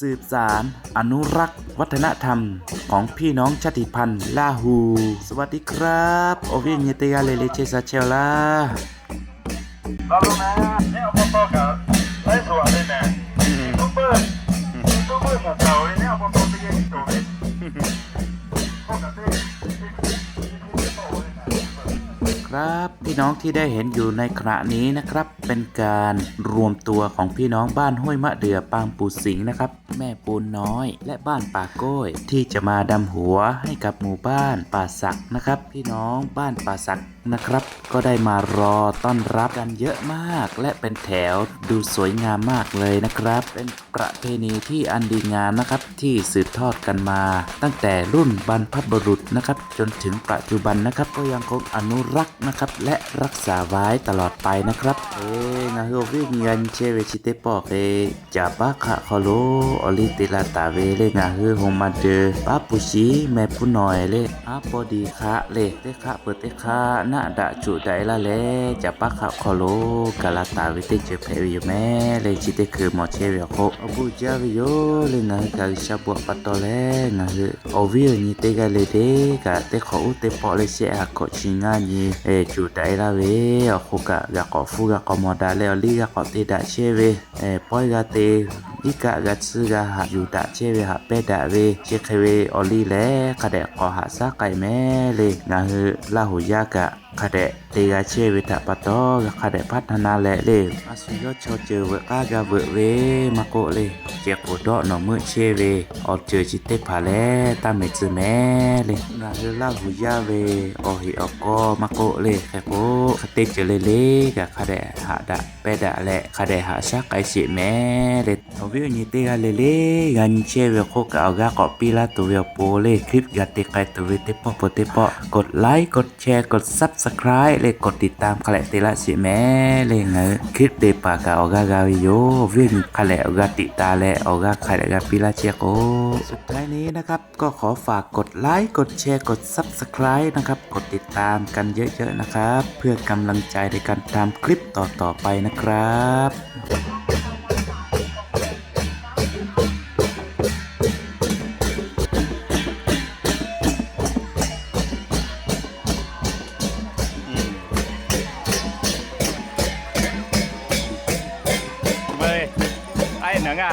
สืบสานอนุรักษ์วัฒนธรรมของพี่น้องชาติพันธุ์ล่าฮู สวัสดีครับ awˬ viˉ awˬ nyi teˇ g'aˇ le le chehˇ sha chehˇ-oˆ laˇ. ครับ พี่น้องที่ได้เห็นอยู่ในขณะนี้นะครับ เป็นการรวมตัวของพี่น้องบ้านห้วยมะเดื่อ ปางปู่สิงห์นะครับ แม่ปูนน้อย และบ้านป่าโก้ย ที่จะมาดำหัวให้กับหมู่บ้านป่าสักนะครับ พี่น้องบ้านป่าสักนะครับ ก็ได้มารอต้อนรับกันเยอะมาก และเป็นแถวดูสวยงามมากเลยนะครับ เป็นประเพณีที่อันดีงามนะครับ ที่สืบทอดกันมาตั้งแต่รุ่นบรรพบุรุษนะครับ จนถึงปัจจุบันนะครับ ก็ยังคงอนุรักษ์นะครับ และรักษาไว้ตลอดไปนะครับ เอ ngaˬ hui awˬ viˉ awˬ nyi g'a nyi chehˇ ve chi teˇ pawˆ hk'e, Caˍ paˉ hk'aˆ hk'aw lo awˬ liˇ te la taˍ ve le. Ngaˬ hui โฮม มาเดิน Paˉ Pu Shiˍ แม่ Puˉ Naweh le, Aˉ Pawˇ Diˍ hk'aˆ le, teˇ hk'aˆ peuˬ teˇ hk'aˆ naˆ daꞈ cuˬ daꞈ e laˇ leh, Caˍ paˉ hk'aˆ hk'aw lo gaˬ la taˍ ve teˇ ceuˬ hpehꞈ ve yoˬ mehˍ le. Chi teˇ hkui mawˬ chehˇ ve awˬ hk'oˆ awˬ bon jaˇ ve yoˬ le. Ngaˬ hui kaꞈ G'uiˬsha bon htaꞈ pa taw leh, ngaˬ hui awˬ viˉ awˬ nyi teˇ g'aˇ le le kaꞈ, teˇ hk'awꞈ uˉ teˇ pawˆ le shehˆ ha hkawꞈ chi ngaˇ nyi cuˬ daꞈ e laˇ ve awˬ hk'oˆ kaꞈ, g'a k'awꞈ hpuˇ g'a k'awꞈ mawˬ daꞈ leh awˬ liˇ g'a k'awꞈ te daꞈ chehˇ ve, pawehˇ g'a te, iˉ kaˆ g'a tsuhˇ g'a haꞈ yuˬ daꞈ chehˇ ve, haꞈ pehˇ daꞈ ve, chi hk'e ve awˬ liˇ lehˬ hk'a dehꞈ k'awꞈ haꞈ shaˉ k'ai mehˍ le. Ngaˬ hui Laˇ huˍ yaˇ kaꞈ hk'a dehꞈ te g'a chehˇ ve htaꞈ pa taw, hk'a dehꞈ พัฒนา leh le, a shu yawˇ chaw ceuˬ veuꞈ k'aˉ g'a veuꞈ ve maˇ k'oˆ le, ceh k'oˍ dawˆ nawˬ meuˆ chehˇ ve awˬ ceuˬ chi teˇ hpaˍ lehˬ, taˇ mehˍ tcuh mehˍ le. Ngaˬ hui Laˇ huˍ yaˇ ve awˬ heꞈ awˬ kawˇ maˇ k'oˆ le, hk'e k'o, hk'e teˇ ceuˬ le le kaꞈ hk'a dehꞈ haꞈ daꞈ pehˇ daꞈ leh, hk'a dehꞈ haꞈ shaˉ k'ai sheˍ mehˍ le. Awˬ viˉ awˬ nyi teˇ g'aˇ le le g'a nyi chehˇ ve awˬ hk'oˆ kaꞈ, awˬ g'aˇ k'awꞈ piˇ laˇ tuˬ ve awˬ pon le, คลิป g'a te k'ai tuˬ ve teˇ pawˆ peuˬ teˇ pawˆ กดไลค์ กดแชร์ กด Subscribe เลย กดติดตาม hk'a leh te laˇ sheˍ mehˍ le. Ngaˬ hui คลิป te paˍ kaꞈ awˬ g'aˇ g'a ve yoˬ. Awˬ viˉ awˬ nyi hk'a lehˬ awˬ g'aˇ tiꞈ ta leh, awˬ g'aˇ hk'a dehꞈ g'a piˇ laˇ chehˇ k'o, สุดท้ายนี้นะครับ ก็ขอฝาก กดไลค์ กดแชร์ กด Subscribe นะครับ กดติดตามกันเยอะๆนะครับ เพื่อกำลังใจในการทำคลิปต่อๆไปนะครับ Mơi, ai nắng à?